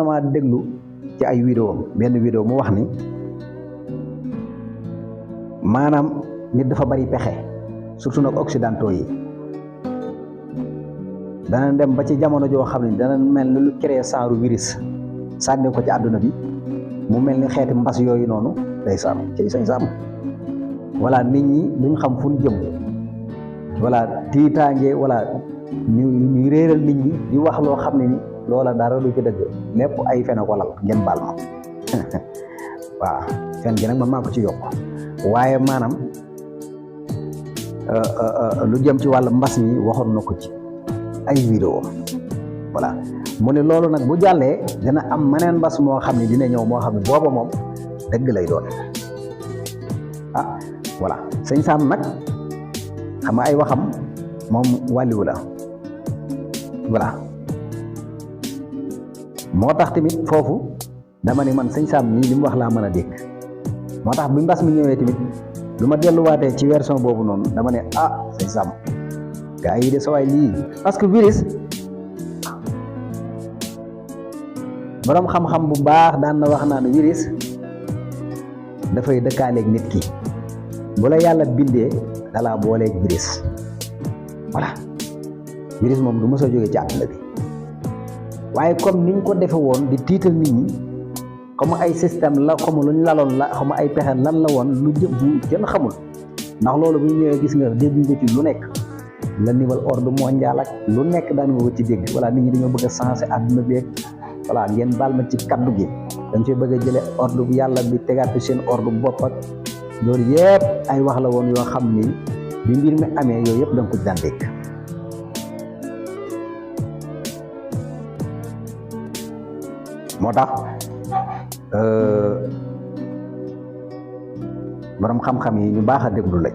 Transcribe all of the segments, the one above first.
dama déglu ci ay vidéo benn vidéo mu wax ni maanaam nit dafa bari pexe surtout nag occidentaux yi dana dem ba ci jamono joo xam ne dana mel ni lu créer genre virus sànni ko ci àdduna bi mu mel ni xeeti mbas yooyu noonu day sàmm ci sañ sàmm wala nit ñi duñ xam fu ñu jëm wala tiitaange wala ñuy réeral nit ñi di wax loo xam ne ni loola dara lu ci dëgg lépp ay fen ko lal ngeen baal ma waaw fen gi nag man maa ko ci yokk waaye maanaam lu jëm ci wàllu mbas mi waxoon na ko ci ay vidéo voilà mu ne loolu nag bu jàllee dina am meneen mbas moo xam ne dina ñëw moo xam ne booba moom dëgg lay doon ah voilà sëñ Sam nag xam nga ay waxam moom wàlliwu la voilà moo tax tamit foofu dama ne man sëñ Sam nii li mu wax laa mën a dégg moo tax bi mbas mi ñëwee tamit lu ma delluwaatee ci version boobu noonu dama ne ah sëñ Sam gaa yi de sawaay lii parce que virus borom xam-xam bu baax daan na wax naan virus dafay dëkkaaleeg nit ki bu la yàlla bindee dalaa booleeg virus voilà virus moom du mës a jóge ci àdduna bi waaye comme niñ ko defe woon di tiital nit ñi comme ay système la xamul luñ laloon la xam ay pexe lan la woon lu jëm bu kenn xamul ndax loolu bu ñu ñëwee gis nga dégg nga ci lu nekk la nouvel ordre mondial ak lu nekk daan nga ko ci dégg voilà nit ñi dañoo bëgg a changer àdduna beeg voilà ngeen baal ma ci kaddu gi dañ fay bëgg a jëlee ordre bu yàlla bi tegaat seen ordre bopp ak loolu yëpp ay wax la woon yoo xam ni bi mbir mi amee yooyu yëpp da nga ko daan dégg moo tax borom xam-xam yi ñu baax a déglu lañ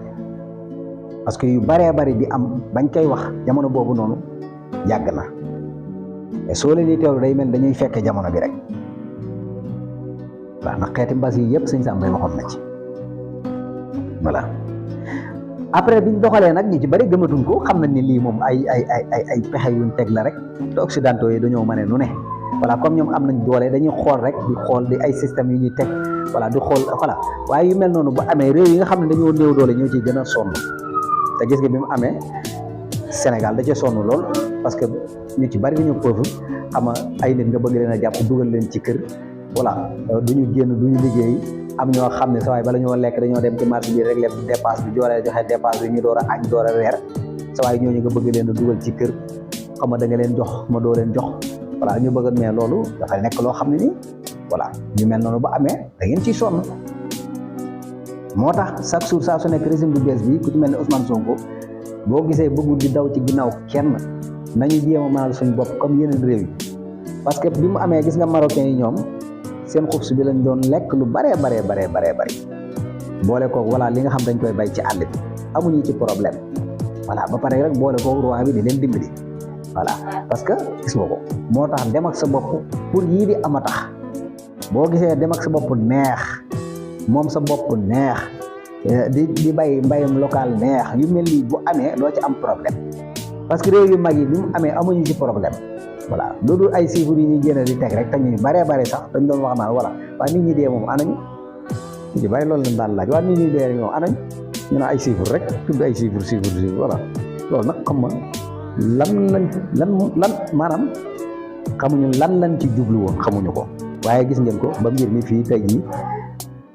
parce que yu baree bari di am bañ koy wax jamono boobu noonu yàgg na mais soo leen di teewlu day mel dañuy fekke jamono bi rek waaw ndax xeeti mbas yi yëpp sëñ Sam Mbaye waxoon na ci voilà après biñ doxalee nag ñu ci bari gëmatuñ ko xam nañ ni lii moom ay pexe yuñ teg la rek te occidentaux yi dañoo mën nu ne voilà comme ñoom am nañ doole dañuy xool rek di xool di ay système yu ñuy teg voilà di xool voilà waaye yu mel noonu bu amee réew yi nga xam ne dañoo néew doole ñoo ciy gën a sonn te gis nga bi mu amee Sénégal da cee sonn lool parce que ñu ci bari dañoo pauvre xam nga ay nit nga bëgg leen a jàpp dugal leen ci kër voilà duñu génn duñu liggéey am ñoo xam ne sa waay bala ñoo lekk dañoo dem ci marché bi rek lépp dépasse bi joxe dépasse bi ñu door a añ door a reer sa waay ñooñu nga bëgg leen a dugal ci kër xam nga da nga leen jox ma doo leen jox voilà ñu bëgg mais loolu dafay nekk loo xam ne nii voilà ñu mel noonu ba amee da ngeen ciy sonn moo tax chaque jour saa su nekk régime bu bees bi ku ci mel ne Ousmane Sonko boo gisee bëggul di daw ci ginnaaw kenn nañu jéem a mënal suñu bopp comme yeneen réew yi parce que bi mu amee gis nga marocains yi ñoom seen xubs bi lañ doon lekk lu baree bari boole koog voilà li nga xam dañ koy bay ci àll bi amuñu ci problème voilà ba pare rek boole koog roi bi di leen dimbali voilà parce que gis nga ko moo tax dem ak sa bopp pour yii di am a tax boo gisee dem ak sa bopp neex moom sa bopp neex di bay mbayam local neex yu mel nii bu amee doo ci am problème parce que réew yu mag yi bi mu amee amuñu ci problème voilà loolu ay chiffres yi ñuy génne di teg rek te ñu baree sax dañ doon wax naan voilà waaye nit ñi dee moom anañu ñu ci bari loolu lañ daan laaj waaye nit ñi dee moom anañ ñu ne ay chiffres rek tudd ay chiffres voilà loolu nag xam nga lan maanaam xamuñu lan lañ ci jublu woon xamuñu ko waaye gis ngeen ko ba mbir mi fii tey jii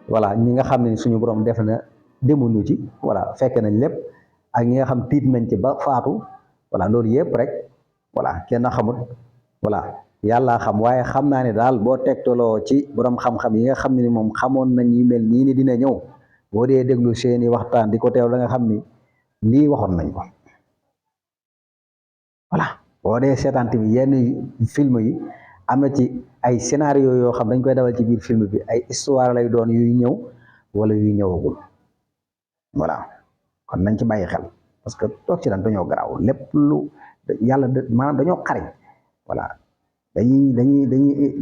voilà ñi nga xam ne suñu borom def na demuñu ci voilà fekk nañ lépp ak ñi nga xam tiit nañ ci ba faatu voilà loolu yëpp rek voilà kenn xamut voilà yàlla xam waaye xam naa ne daal boo tegtaloo ci borom xam-xam yi nga xam ne ni moom xamoon nañ yi mel nii ni dina ñëw boo dee déglu seeni waxtaan di ko teew da nga xam ni lii waxoon nañ ko voilà boo dee seetaan bi yenn film yi am na ci ay scénario yoo xam dañ koy dawal ci biir film bi ay histoire lay doon yuy ñëw wala yuy ñëwagul voilà kon nañ ci bàyyi xel parce que toog ci daan dañoo garaaw lépp lu yàlla maanaam dañoo xariñ voilà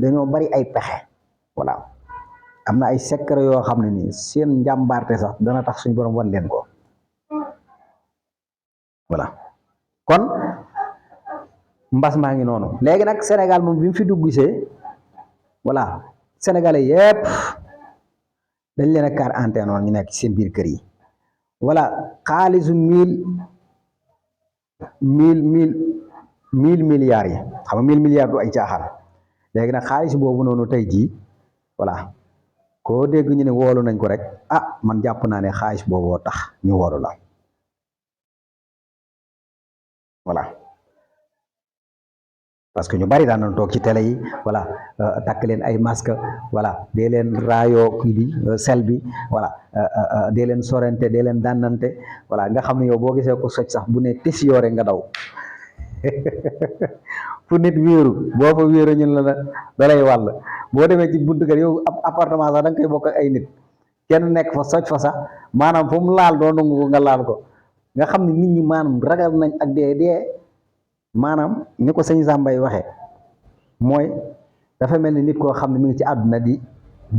dañoo bari ay pexe voilà am na ay secret yoo xam ne nii seen njàmbaarte sax dana tax suñu borom wan leen ko voilà kon mbas maa ngi noonu léegi nag Sénégal moom bi mu fi dugg gisee voilà sénégalais yépp dañ leen a carte antenne ñu nekk ci seen biir kër yi voilà xaalisu mille milliards yi xam nga 1000 milliards du ay caaxaan léegi nag xaalis boobu noonu tey jii voilà koo dégg ñu ne woolu nañ ko rek ah man jàpp naa ne xaalis booboo tax ñu woolu la voilà parce que ñu bari daan nañ toog ci télé yi voilà takk leen ay masque voilà dee leen raayoo kii bi sel bi voilà dee leen sorente dee leen dànnante voilà nga xam ne yow boo gisee ko soj sax bu ne tis yoore nga daw fu nit wéeru boo fa wéeru ñun la da lay wàll boo demee ci buntu kër yow ab appartement sax da nga koy bokk ak ay nit kenn nekk fa soj fa sax maanaam fu mu laal doo nangu ko nga laal ko nga xam ne nit ñi maanaam ragal nañ ak dee maanaam ni ko sëñ Sambay waxee mooy dafa mel ni nit koo xam ne mi ngi ci àdduna di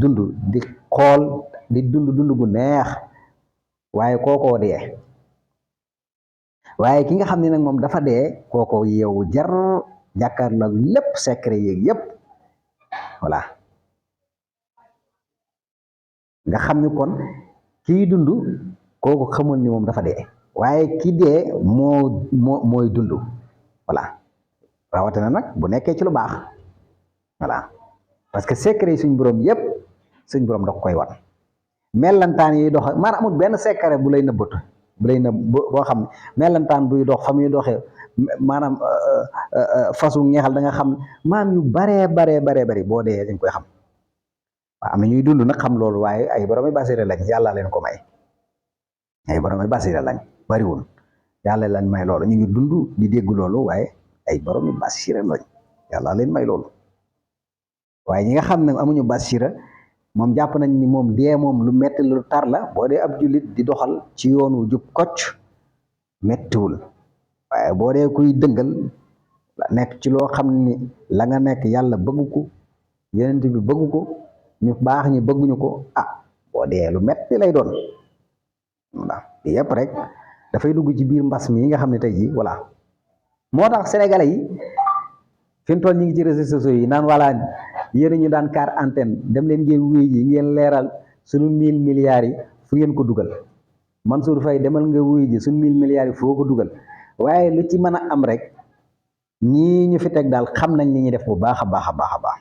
dund di xool di dund gu neex waaye kookoo dee waaye ki nga xam ne nag moom dafa dee kookoo yeewu jar jàkkaarloo lépp secret yeeg yépp voilà nga xam ni kon kii dund kooku xamul ni moom dafa dee waaye ki dee mooy dund voilà rawatina nag bu nekkee ci lu baax voilà parce que secret yi suñ borom yépp suñ borom da koy wan mellantaan yi dox maanaam amul benn secret bu lay nëbbatu boo xam ne mellantaan buy dox fa muy doxee maanaam fasu ñeexal da nga xam maam yu baree bari boo dee dañ koy xam waaw am na ñuy dund nag xam loolu waaye ay boromi basira lañ yàlla leen ko may ay boromi basira lañ bariwul yàlla lañ may loolu ñu ngi dund di dégg loolu waaye ay boromi basira lañ yàlla leen may loolu waaye ñi nga xam ne amuñu basira moom jàpp nañ ni moom dee moom lu metti lu tar la boo dee ab jullit di doxal ci yoonu jub kocc mettiwul waaye boo dee kuy dëngal nekk ci loo xam ni la nga nekk yàlla bëggu ko yenent bi bëggu ko ñu baax ñi bëgguñu ko ah boo dee lu metti lay doon waaw di yëpp rek dafay dugg ci biir mbas mi nga xam ne tey jii voilà moo tax sénégalais yi fi mu toll ñu ngi ci réseaux sociaux yi naan voilà yéen ñu daan carte antenne dem leen ngeen wuy ji ngeen leeral suñu 1000 milliards yi fu ngeen ko dugal Mansour Faye demal nga wuy ji suñu 1000 milliards yi foo ko dugal waaye lu ci mën a am rek ñii ñu fi teg daal xam nañ li ñuy def bu baax a baax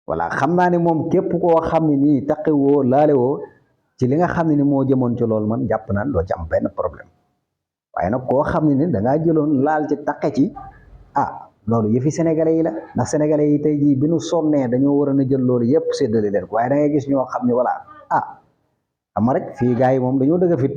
voilà xam naa ne moom képp koo xam ne nii taqe woo laale woo ci li nga xam ne ni moo jëmoon ci loolu man jàpp naan doo ci am benn problème waaye nag koo xam ne ni da ngaa jëloon laal ci taqe ci ah loolu yëfi sénégalais yi la ndax sénégalais yi tey jii bi nu sonnee dañoo waroon a jël loolu yëpp séddale leen ko waaye da ngay gis ñoo xam ne voilà ah ama rek fii gars yi moom dañoo dëgg fit